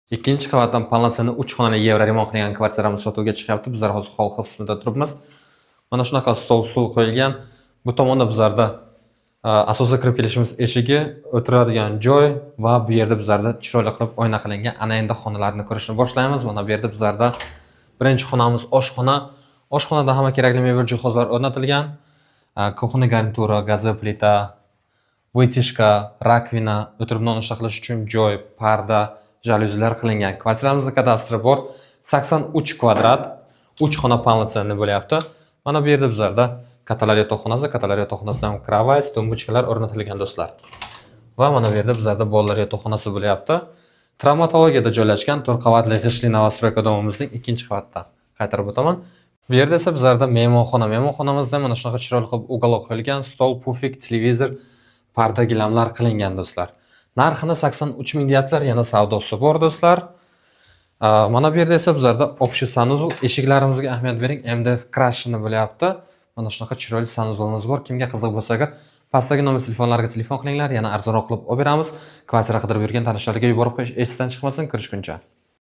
Ikkinchi qavatdan полноценный 3 xonali евроремонт qilingan kvartiramiz sotuvga chiqyapti. Bizlar hozir холл qismida turibmiz. Mana shunaqa stol, stul qo'yilgan. Bu tomonda bizlarda asosiy kirib kelishimiz eshigi, o'tiradigan joy va bu yerda bizlarda chiroyli qilib oyna qilingan. Ana endi xonalarni ko'rishni boshlaymiz. Mana bu yerda bizlarda birinchi xonamiz oshxona. Oshxonada hamma kerakli mebel jihozlar o'rnatilgan. Кухонный garnitura, газовая plita, вытяжка, раковина, o'tirib nonushta qilish uchun joy, parda, jalyuzilar qilingan. Kvartiramizda kadastri bor. 83 kvadrat, 3 xona полноценный bo'lyapti. Mana bu yerda bizlarda kattalar yotoqxonasi, kattalar yotoqxonasida ham кровать, тумбочка lar o'rnatilgan, do'stlar. Va mana bu yerda bizlarda bolalar yotoqxonasi bo'lyapti. Travmatologiyada joylashgan 4 qavatli g'ishtli новостройка дом imizning ikkinchi qavatida. Qaytarib o'taman. Bu yerda esa bizlarda mehmonxona. Mehmonxonamizda mana shunaqa chiroyli qilib уголок qo'yilgan, stol, pufik, televizor, parda, gilamlar qilingan, do'stlar. Narxini 83 ming deyaptilar, yana savdosi bor, do'stlar. Mana bu yerda esa bizlarda общий санузел. Eshiklarimizga ahamiyat bering, MDF крашеный bo'lyapti. Mana shunaqa chiroyli санузел imiz bor. Kimga qiziq bo'lsa agar, pastdagi nomer telefonlarga telefon qilinglar, yana arzonroq qilib olib beramiz. Kvartira qidirib yurgan tanishlarga yuborib qo'yish esdan chiqmasin. Ko'rishguncha.